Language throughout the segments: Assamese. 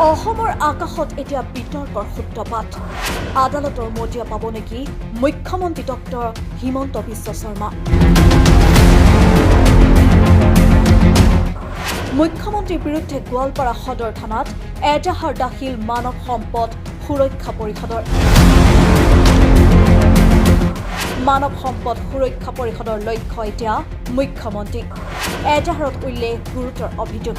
অসমৰ আকাশত এতিয়া বিতৰ্কৰ সূত্ৰপাত। আদালতৰ মজিয়া পাব নেকি মুখ্যমন্ত্ৰী ডক্টৰ হিমন্ত বিশ্ব শৰ্মা? মুখ্যমন্ত্ৰীৰ বিৰুদ্ধে গোৱালপাৰা সদৰ থানাত এজাহাৰ দাখিল মানৱ সম্পদ সুৰক্ষা পৰিষদৰ। মানৱ সম্পদ সুৰক্ষা পৰিষদৰ লক্ষ্য এতিয়া মুখ্যমন্ত্ৰী। এজাহাৰত উল্লেখ গুৰুতৰ অভিযোগ।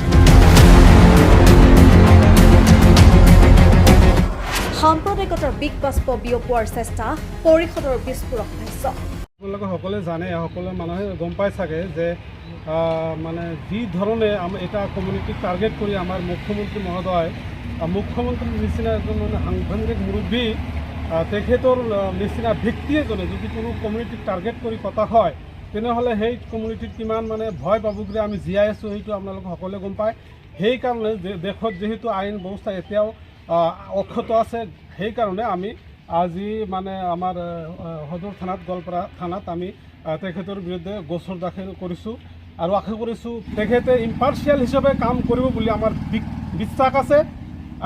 সাম্প্ৰদায়িকতাৰ বিষ বাষ্প বিয়পোৱাৰ চেষ্টা, পৰিষদৰ বিস্ফোৰক ভাষ্য। আপোনালোকে সকলোৱে জানে, সকলো মানুহে গম পাই চাগে যে মানে যি ধৰণে এটা কমিউনিটিক টাৰ্গেট কৰি আমাৰ মুখ্যমন্ত্ৰী মহোদয়, মুখ্যমন্ত্ৰীৰ নিচিনা এজন মানে সাংবিধানিক মুৰব্বী, তেখেতৰ নিচিনা ব্যক্তি এজনে যদি কোনো কমিউনিটিক টাৰ্গেট কৰি কথা হয়, তেনেহ'লে সেই কমিউনিটিত কিমান মানে ভয় ভাবুকিৰে আমি জীয়াই আছোঁ, সেইটো আপোনালোকে সকলোৱে গম পায়। সেইকাৰণে দেশত যিহেতু আইন ব্যৱস্থা এতিয়াও অক্ষত আছে, সেইকাৰণে আমি আজি মানে আমাৰ সদৰ থানাত, গোৱালপাৰা থানাত আমি তেখেতৰ বিৰুদ্ধে গোচৰ দাখিল কৰিছোঁ আৰু আশা কৰিছোঁ তেখেতে ইম্পাৰ্চিয়েল হিচাপে কাম কৰিব বুলি আমাৰ বিশ্বাস আছে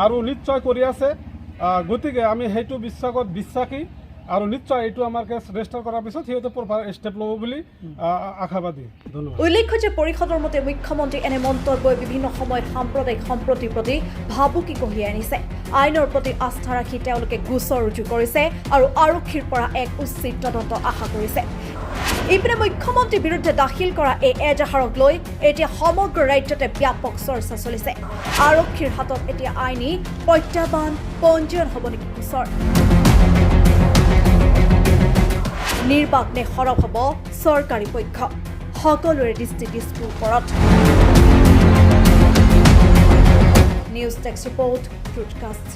আৰু নিশ্চয় কৰি আছে। গতিকে আমি সেইটো বিশ্বাসত বিশ্বাসী আৰু নিশ্চয় এইটো আমাৰ কেছ ৰেজিষ্টাৰ কৰাৰ পিছত সিহঁতে প্ৰপাৰ ষ্টেপ ল'ব বুলি আশাবাদী। ধন্যবাদ। উল্লেখ্য যে পৰিষদৰ মতে মুখ্যমন্ত্ৰীৰ এনে মন্তব্যই বিভিন্ন সময়ত সাম্প্ৰদায়িক সম্প্ৰীতিৰ প্ৰতি ভাবুকি কঢ়িয়াই আনিছে। আইনৰ প্ৰতি আস্থা ৰাখি তেওঁলোকে গোচৰ ৰুজু কৰিছে আৰু আৰক্ষীৰ পৰা এক উচিত তদন্ত আশা কৰিছে। ইপিনে মুখ্যমন্ত্ৰীৰ বিৰুদ্ধে দাখিল কৰা এই এজাহাৰক লৈ এতিয়া সমগ্ৰ ৰাজ্যতে ব্যাপক চৰ্চা চলিছে। আৰক্ষীৰ হাতত এতিয়া আইনী প্ৰত্যাহ্বান, পঞ্জীয়ন হ'ব নেকি গোচৰ? নিৰ্বাক নে সৰব হ'ব চৰকাৰী পক্ষ? সকলোৰে দৃষ্টি দিছপুৰ ওপৰত। News desk report, Truthcast.